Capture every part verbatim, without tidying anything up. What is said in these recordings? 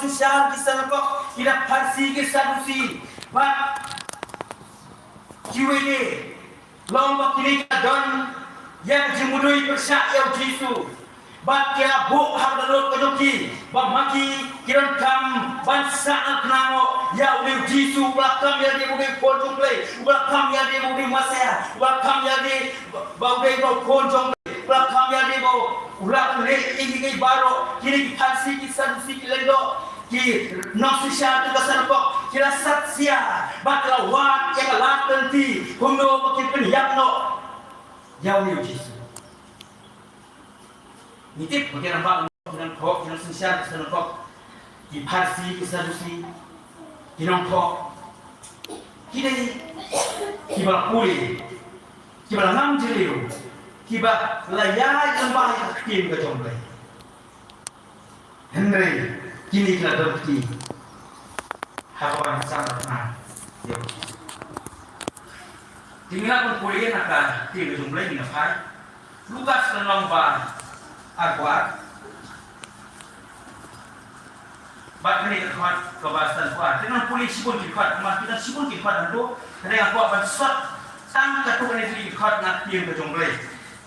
Synshar ki synagog, ki da Pharisi ki Sadusi, bad kiwei de, long ba kine ki la don ïa ka jingmudui pyrshah ïa u Jisu. Bad ki la buh ha ka dohnud ka jong ki ba ma ki ki donkam ban sahnarphna noh ïa une u Jisu uba la kam ïalade ba u dei u khun jong U Blei, uba la kam ïalade ba u dei u Messaïah, uba la kam ïalade ba u dei u khun jong U Blei, uba la kam ïalade ba u la leh ïa kiei kiei baroh. Kine ki Pharisi ki Sadusi ki lyngdoh, ki nongsynshar jong ka synagog, ki la sat sia bad ki la wad ïa ka lad lynti kumno ba kin pynïap noh ïa une u Jisu. Ngi tip ba ki rangbah, ki nongthoh, ki nongsynshar ka synagog, ki Pharisi ki Sadusi, ki nongthoh, ki dei kiba la pule, kiba la ngam jylliew, kiba la ïaid lyngba ïa ka ktien ka jong U Blei. Hynrei kine ki la don kti ha ka ban sahnarphna ïa U Jisu. Te ngin ïa pule na ka ktien ka jong U Blei, ngin ïa phai Lukas lynnong ba arphew ar, bad kane ka dkhot kaba sanphew ar. Te ngan pule shibun ki dkhot, namar ki don shibun ki dkhot hangto. Te ngan kwah ban sot tang katto katne tylli ki dkhot na ka ktien ka jong U Blei.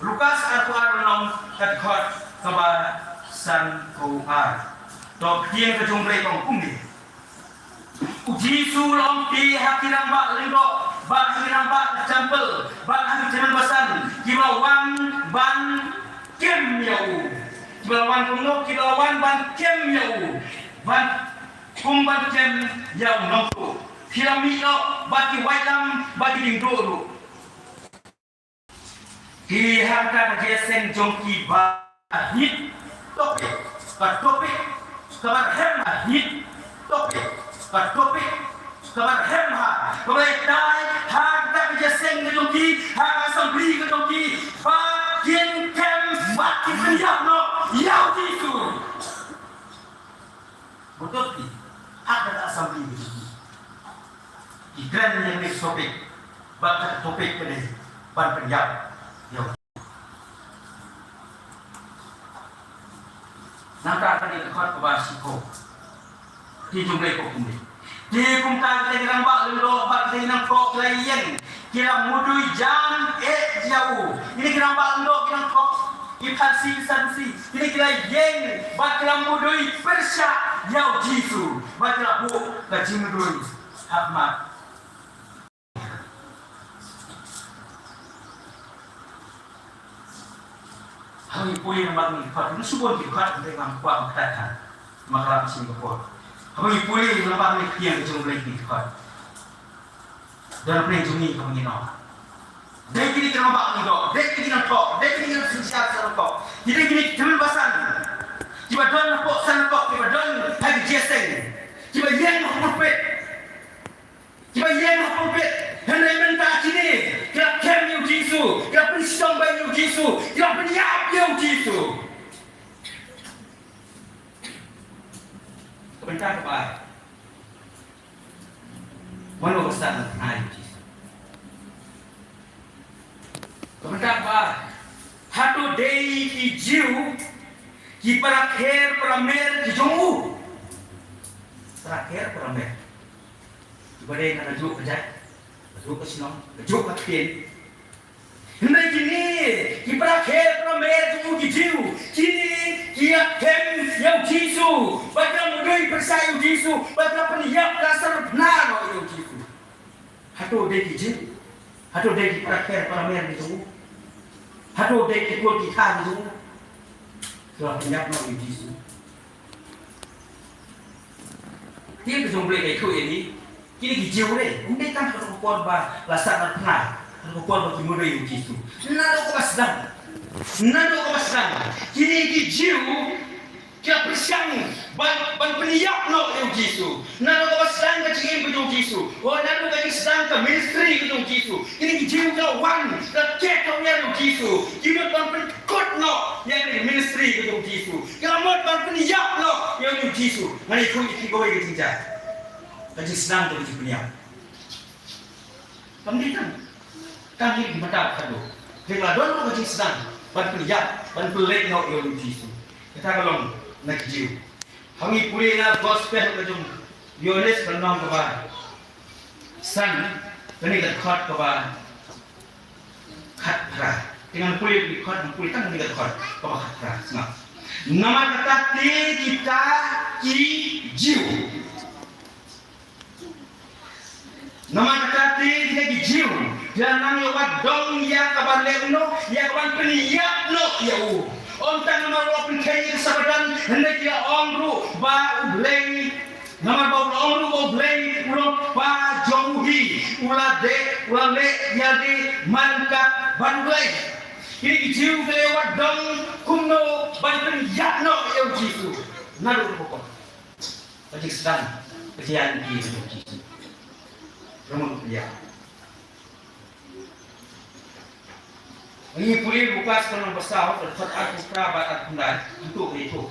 Lukas arphew ar, lynnong, ka dkhot kaba sanphew ar. To, ka ktien ka jong U Blei ka ong kumne. U Jisu u la ong te ha ki rangbah lyngdoh bad ha ki rangbah ka templ bad ha ki tymmen basan kiba la wan ban kem ïa u. Kiba la wan kumno? Kiba la wan ban kem ïa u, ban, kum ban kem ïa u nongtuh. Phi la mih noh bad ki waitlam bad ki diengduh ruh. Te ha kata ka jingïaseng jong ki ba hit, topik, ba topik kaba rhem ha, hit, topik, ba topik kaba rhem ha, kaba ïatai ha kata ka jingïaseng ka jong ki, ha ka assembly ka jong ki, ba kin kem bad kin pynïap noh ïa U Jisu. Betul ki? Ha kata ka assembly ka jong ki, ki kren ïa kane ka topik, bad ka topik ka dei ban pynïap ïa U Jisu. Nangta kane ka dkhot kaba shiphew, ka ktien jong U Blei ka ong kumne. Te kumta kita ki rangbah lyngdoh bad kita ki nongthoh ki la ïeng, ki la mudui jam eh ïa u. Kine ki rangbah lyngdoh, ki nongthoh, ki Pharisi, ki Sadusi, kine ki la ïeng bad ki la mudui pyrshah ïa U Jisu, bad ki la buh ka jingmudui ha khmat. Haba ngi pule namar ngi khot, ngi shu bun ki khot, hynrei ngam kwah ban kata khan, ma ka la mynsiem ka por. Haba ngi pule namar ngi pdiang ka jong U Blei ki khot, don pdeng jong ngi kaba ngin ong. Dei kine ki rangbah lyngdoh, dei kine ki nongthoh, dei kine ki nongsynshar synagog, dei kine ki tymmen basan, kiba don hapoh synagog, kiba don ha ki jingïaseng, kiba ïeng ha pulpit. Kiba ïeng ha pulpit, hynrei mynta kine ki la kem ïa U Jisu, ki la pynshitom beiñ ïa U Jisu, ki la pynïap ïa U Jisu. Ka bynta kaba ar, mano ba sahnarphna ïa U Jisu? Ka bynta kaba ar, hato dei ki Jiw ki para kher para mer ki jong u? Para kher para mer. Kiba dei na kajuh ka jait, kajuh ka shnong, kajuh ka ktien. Hynrei kine ki para kher para mer jong u, ki Jiw, kine ki la kem ïa U Jisu, bad ki la mudui pyrshah ïa U Jisu, bad ki la pynïap, ki la sahnarphna noh ïa U Jisu. Hato dei ki Jiw? Hato dei ki para kher para mer ki jong u? Hato dei ki kur ki kha ki jong u? Ki la pynïap noh ïa U Jisu. Ktien ka jong U Blei ka ïathuh ïa ngi, kine ki Jiw re, ym dei tang ha ka por ba la sahnarphna, ha ka por ba ki mudui ïa U Jisu. Naduh kaba sdang, naduh kaba sdang, kine ki Jiw ki la pyrshang ban, ban pynïap noh ïa U Jisu. Naduh kaba sdang ka jingim ka jong U Jisu, o naduh ka jingsdang ka ministry ka jong U Jisu, kine ki Jiw ki la wan, ki la khet ïa U Jisu, ki mut ban pynkut noh ïa ka ministry ka jong U Jisu. Ki la mut ban pynïap noh ïa U Jisu. Ngan ïathuh ïa phi kawei ka jingjia. Ka jingsdang ka jingpynïap. Kam dei tang, kam dei ki bynta khadduh. Te la don ka jingsdang ban pynïap, ban pynleit noh ïa U Jisu. Kata ka long na ki Jiw. Haba ngi pule na gospel ka jong u Ïoannis ka lynnong kaba san, kane ka dkhot kaba khatphra. Te ngan pule ki dkhot, ngan pule tang kane ka dkhot kaba khatphra. Sngap. Namar kata te kita ki Jiw. Namar kata te kita ki Jiw ki la nang ïa wad dong ïa ka ban leh kumno, ïa ka ban pynïap noh ïa u. Ym tang namar u la pynkheiñ ïa ka Sabbaton, hynrei ki la ong ruh ba U Blei, namar ba u la ong ruh ba U Blei u long Kpa jong u hi, u la dei, u la leh ïa lade man ka ban U Blei. Kine ki Jiw ki la ïa wad dong kumno ban pynïap noh ïa u Jisu. Naduh ruh ko. Ka jingsdang, ka jingïaid lynti ka jong u Jisu. Ka mut ka pynïap. Ngi pule Lukas ka lynnong ba saw, ka dkhot arphew phra bad arphew khyndai, hato ka ïathuh.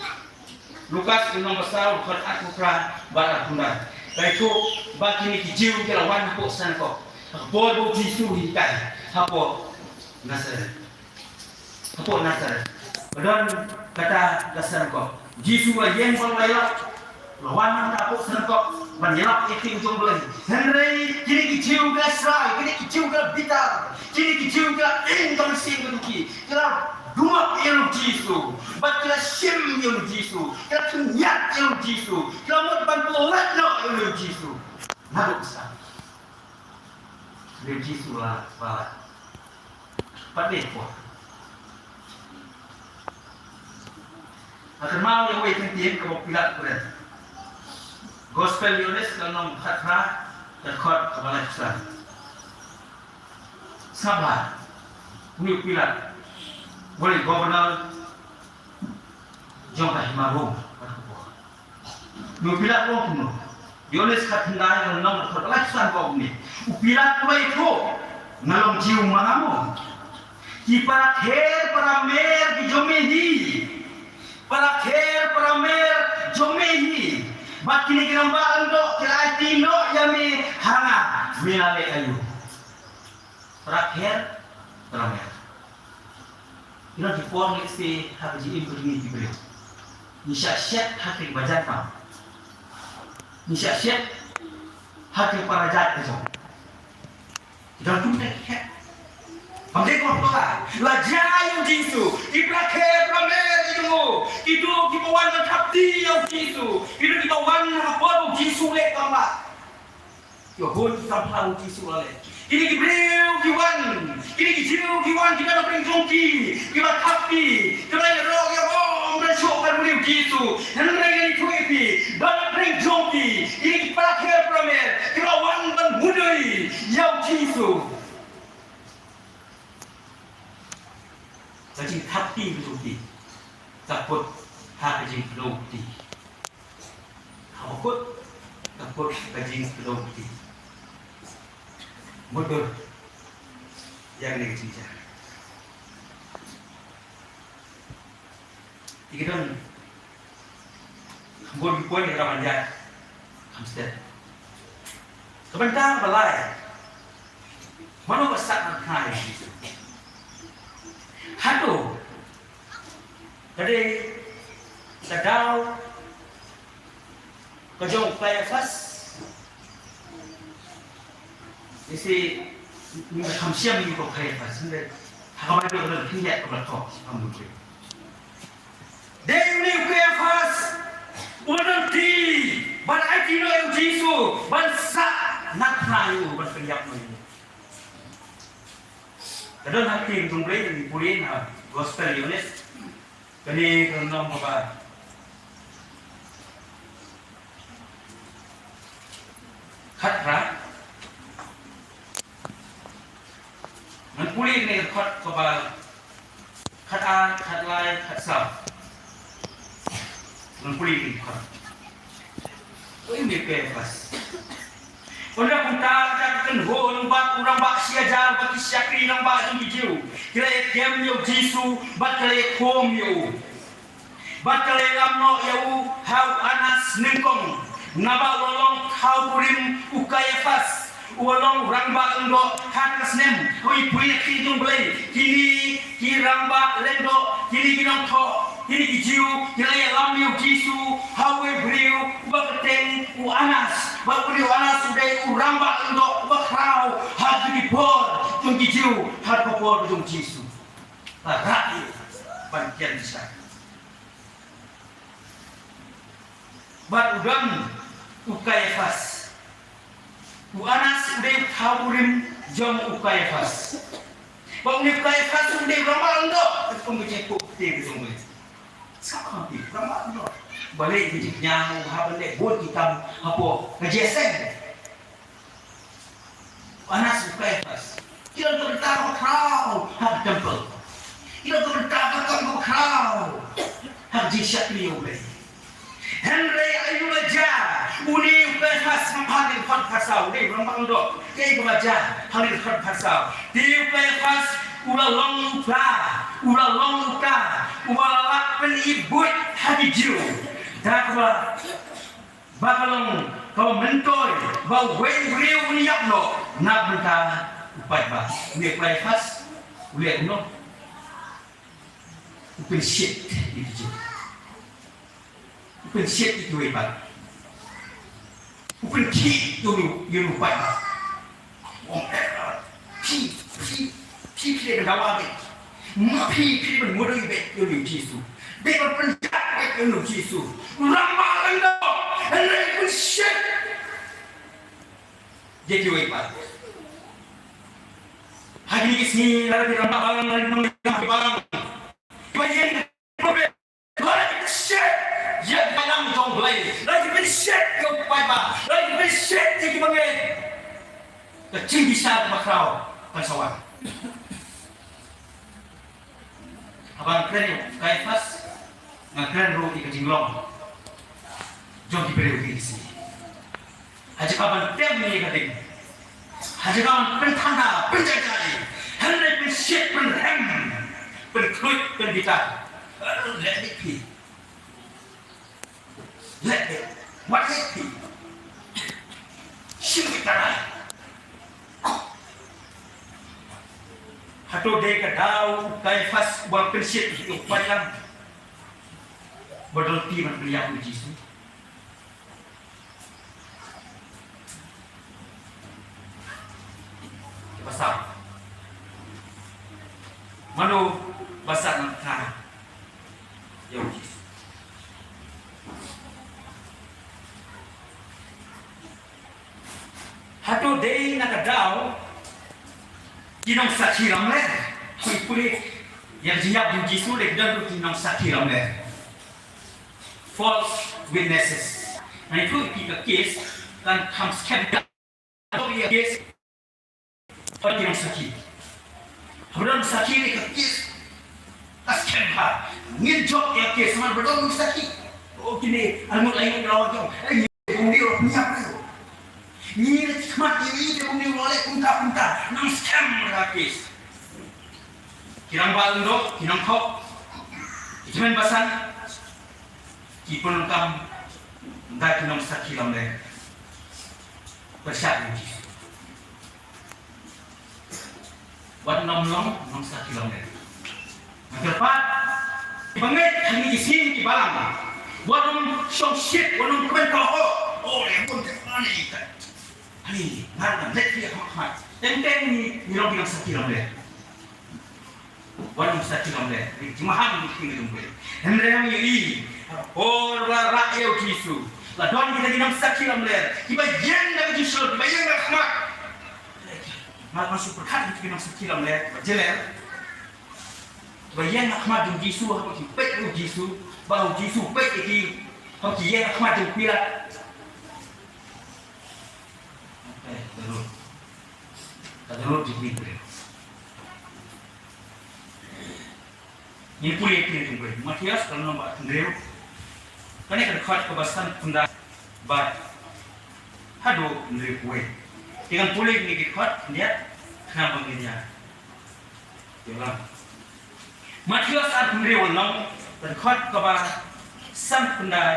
Lukas ka lynnong ba saw, ka dkhot arphew phra bad arphew khyndai. Ka ïathuh ba kine ki Jiw ki la wan hapoh synagog. Ha ka por ba u Jisu u hikai hapoh Nasaret. Hapoh Nasaret. Ka don kata ka synagog. Jisu u la ïeng bad u la ïalap. U la wan na kata hapoh synagog ban ïalap ïa ka ktien jong U Blei. Hynrei kine ki Jiw ki la shrai, kine ki Jiw ki la bitar, kine ki Jiw ki la ing ka mynsiem ka jong ki. Ki la dumap ïa u Jisu. Bad ki la shim ïa u Jisu. Ki la pynïap ïa u Jisu. Ki la mut ban pynlait noh ïa u Jisu. Naduh sa. Ïa u Jisu la palat. Pat de por. Ha kynmaw ïa uwei u kyntien kaba u Pilat u kren. Gospel Ïoannis ka lynnong khatphra, ka dkhot kaba laiphew san. Sngap bha. Une u Pilat, u dei u governor jong ka hima Rom. Une u Pilat u ong kumno? Ïoannis khatkhyndai, lynnong khatkhyndai, ka dkhot laiphew san ka ong kumne. U Pilat u la ïathuh, nga long Jiw ma nga mo? Ki para kher para mer ki jong me hi. Para kher para mer jong me hi. Bad kine ki rangbah lyngdoh ki la aiti noh ïa me ha nga, me la leh aïu? Para kher para mer. Ki don ki por lehse ha ka jingim ka jong ngi ki briew, ngi shah shet ha ki ba jan tam, ngi shah shet ha ki para jait ka jong. Ki don kumta ki khet. Kam dei kumta. La jia ïa u Jisu, ki para kher para mer ki jong u, kito kiba wan ban thap kti ïa u Jisu, kito kiba wan ha ka por u Jisu leh kam lah. Ki hun ki kam phla u Jisu la leh. Kine ki briew ki wan, kine ki Jiw ki wan, ki don ha pdeng jong ki, kiba thap kti, kiba ïaroh ïaroh ban shoh ban mane u Jisu. Hynrei ngan ïathuh ïa phi, don ha pdeng jong ki, kine ki para kher para mer, kiba wan ban mudui ïa u Jisu. Ka jingthap kti ka jong ki ka kut ha ka jingkdew kti. Haba kut, ka kut ka jingkdew kti. Mutdur ïa kane ka jingjia. Te ki don bun ki point kiba la ïaid kham stet. Ka bynta ba lai, mano ba sah nangkhnai ïa u Jisu? Hato ka dei ka daw ka jong u Kaiaphas? Ïa si, ngim kham shem ïa u Kaiaphas, hynrei ha ka Baibl ka don khyndiat kaba la thoh, ngam mut. Dei une u Kaiaphas uba la don kti ban aiti noh ïa u Jisu, ban sah nangkhnai ïa u, ban pynïap noh ïa u. Ka don ha ka ktien jong U Blei, ngi pule na Gospel Ïoannis. Kane ka lynnong kaba khatphra. Ngan pule kane ka dkhot kaba khatar, khatlai, khatsaw. Ngan pule kane ka dkhot. Oi, une u Kaiaphas. Ynda kumta, ka kynhun bad u rangbah shi hajar bad ki shakri rangbah jong ki Jiw ki la ïakem ïa u Jisu bad ki la ïakhum ïa u. Bad ki la ïalam noh ïa u ha u Annas nyngkong, naba u la long khaw kurim u Kaiaphas, u la long rangbah lyngdoh ha kata ka snem. Haba ngi pule ïa ka ktien jong U Blei, kine ki rangbah lyngdoh, kine ki nongthoh Kine ki Jiw ki la ïalam ïa u Jisu ha uwei u briew uba kyrteng u Anas. Bad une u Anas u dei u rangbah lyngdoh uba khraw ha kine ki por jong ki Jiw, ha ka por jong u Jisu. La rah ïa u ban kren bishar. Bad u don u Kaiaphas. U Anas u dei u thaw kurim jong u Kaiaphas. Bad une u Kaiaphas u dei u rangbah lyngdoh, kum ka jingpynpaw ka jong u. Sa kham ti rangbah lyngdoh. Balei ki jingñiah u ha ban leh bun ki kam hapoh ka jingïaseng. Anas u Kaiaphas. Ki don ka bynta ba khraw ha ka temple. Ki don ka bynta ba khraw ha ka jingshakri ïa U Blei. Hynrei aïu la jia, une u Kaiaphas ngam ha ri khot pharsa, une u rangbah lyngdoh. Kaei kaba jia ha ri khot pharsa? Te u Kaiaphas u la long uta, u la long uta uba la lad pynïbuit ha ki Jiw. Da kaba ba ka long kaba myntoi ba uwei u briew un ïap noh na ka bynta u paidbah. Une u Kaiaphas u leh kumno? U pynshit ïa ki Jiw. U pynshit ïa kiwei pat. U pynkhih ïa u, ïa u paidbah. Phi, phi, phi, phi leh ban dawa beit. Ma phi, phi leh ban mudui beit ïa u Jisu. Leh ban pynjah beit ïa u Jisu. Rangbah lyngdoh, hynrei pynshit ïa kiwei pat. Ha kine ki sngi, lada phi rangbah balang, lada phi rangbah balang, kiba ïeng, kiba ïeng, lada ki pynshit ïa ka balang jong U Blei, lada ki pynshit ïa u paidbah, lada ki pynshit ïa kiba ngeit, ka jingbishar kaba khraw kan sa wan. Haba nga kren ïa u Kaiaphas, nga kren ruh ïa ka jinglong jong ki briew kine ki sngi. Ha jaka ban tem ïa ka ding, ha jaka ban pynthanda, pynjaijai, hynrei pynshit, pynrhem, pynkhluit, pynbitar. Leh beit phi. Leh beit. Wat leh phi. Shim beit tharai. Hato dei ka daw u Kaiaphas uba pynshit ïa u paidlang ba don phi ban pynïap ïa u Jisu? Ba sah. Mano ba sah nang kha ïa u Jisu? Hato dei na ka daw ki nongsakhi lamler? Phi pule ïa ka jingïap jong u Jisu, dei don ruh ki nongsakhi lamler. False witnesses. Nangta ïa ka case kan kham skhem. Ïa ka case. Ki nongsakhi. Haba don sakhi ïa ka case, ka skhem bha. Ngin jop ïa ka case namar ba don sakhi. O kine, ar ngut lai ngut la wan jong. Eh, ngi bym dei ruh, ngi ap ruh. Ngi la khmat ïa ngi, bym dei ruh, leh kumta kumta. Nang skhem ïa ka case. Ki rangbah lyngdoh, ki nongthoh, ki tymmen basan, ki pynlong kam da ki nongsakhi lamler. Pyrshah ïa u Jisu. Wat nym long nongsakhi lamler. Nga kyrpad, kiba ngeit ha kine ki sngi ki balang, wat nym shongshit, wat nym kmen ka, oh, oh, ïa bun te ani ka. Ani, ngan ngan leh ïa khmat khmat. Teng teng ngi, ngi long ki nongsakhi lamler. Wat nym sakhi lamler, ki jingmaham ki jingmaham. Hynrei ngi ïohi, por ba la rah ïa u Jisu, la don kita ki nongsakhi lamler kiba ïeng da ka jingshlur, kiba ïeng da ka khmat. Nga, nga shu pyrkhat kita ki nongsakhi lamler ba jylliew, kiba ïeng da ka khmat jong u Jisu, haba ki peit ïa u Jisu, ba u Jisu peit ïa ki, haba ki ïeng da ka khmat jong u Pilat. Eh, terus. Ka dohnud jong u Blei. Ngin pule ïa kine jong u Blei. Mathaios ka lynnong ba hynriew. Kane ka dkhot kaba san phew khyndai bad haduh hynriew phew wei. Te ngan pule ïa kine ki dkhot khyndiat khnang ba ngin ïa ïoh lang. Mathaios ar phew hynriew lynnong, ka dkhot kaba san phew khyndai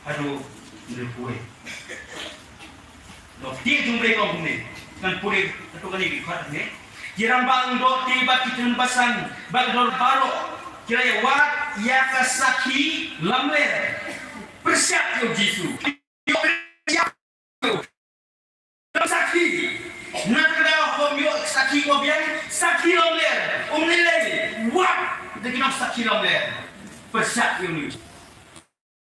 haduh hynriew phew wei. Doh, ka ktien jong u Blei ka ong kumne. Ngan pule katto katne ki dkhot hangne. Ki rangbah lyngdoh te bad ki tymmen basan bad ki dkhot baroh ki la ïawad ïa ka sakhi lamler. Pyrshah ïa u Jisu. Ïa u sakhi. Na ka daw hom ïoh sakhi ko biang, sakhi lamler. Um ni lei. Wah. Te ki nong sakhi lamler. Pyrshah ïa u.